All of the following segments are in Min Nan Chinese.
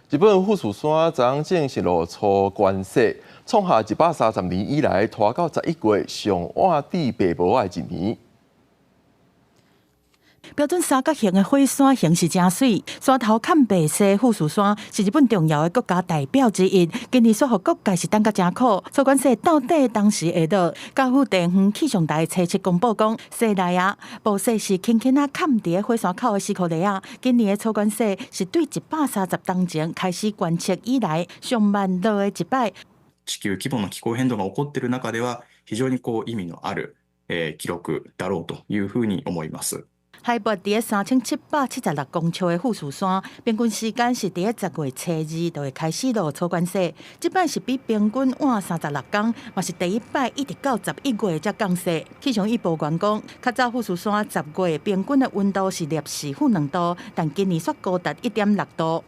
日本富士山昨昏正式落初冠雪，創下130年以來拖到11月上晚戴白帽仔的一年。標準三角形的火山形勢誠媠，山頭崁白雪富士山是日本重要的國家代表之一。今年雪予各界是等甲誠苦，初冠雪到底當時會落？甲府地方氣象台初七公布講，雪來啊，暴雪是輕輕仔崁佇火山口的時刻啊。今年的初冠雪是對130冬前開始觀測以來上慢落的一擺。地球規模の気候変動が起こっている中では、非常にこう意味のある記録だろうというふうに思います。海拔佇3776公尺的富士山，平均時間是佇10月初二就會開始落初冠雪。這擺是比平均晚36工，嘛是第一擺一直到11月才降雪。氣象預報員講，較早富士山10月平均的溫度是攝氏-2度，但今年卻高達1.6度。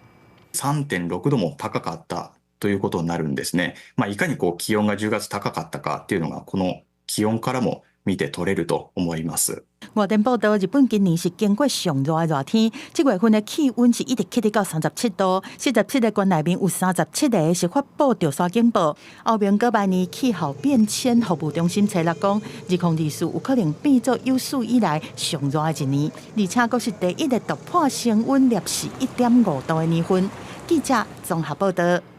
3.6度も高かったということになるんですね。まあ、いかにこう気温が10月高かったかっていうのが、この気温からも見て取れると思います。外電報道，日本今年是經過上熱的熱天，7月份的氣溫是一直起到37度，47個縣內面有37個是發布著山警報。歐盟哥白尼氣候變遷服務中心初六講，2024有可能變做有史以來上熱的一年，而且閣是第一個突破升溫攝氏1.5度的年份。記者綜合報道。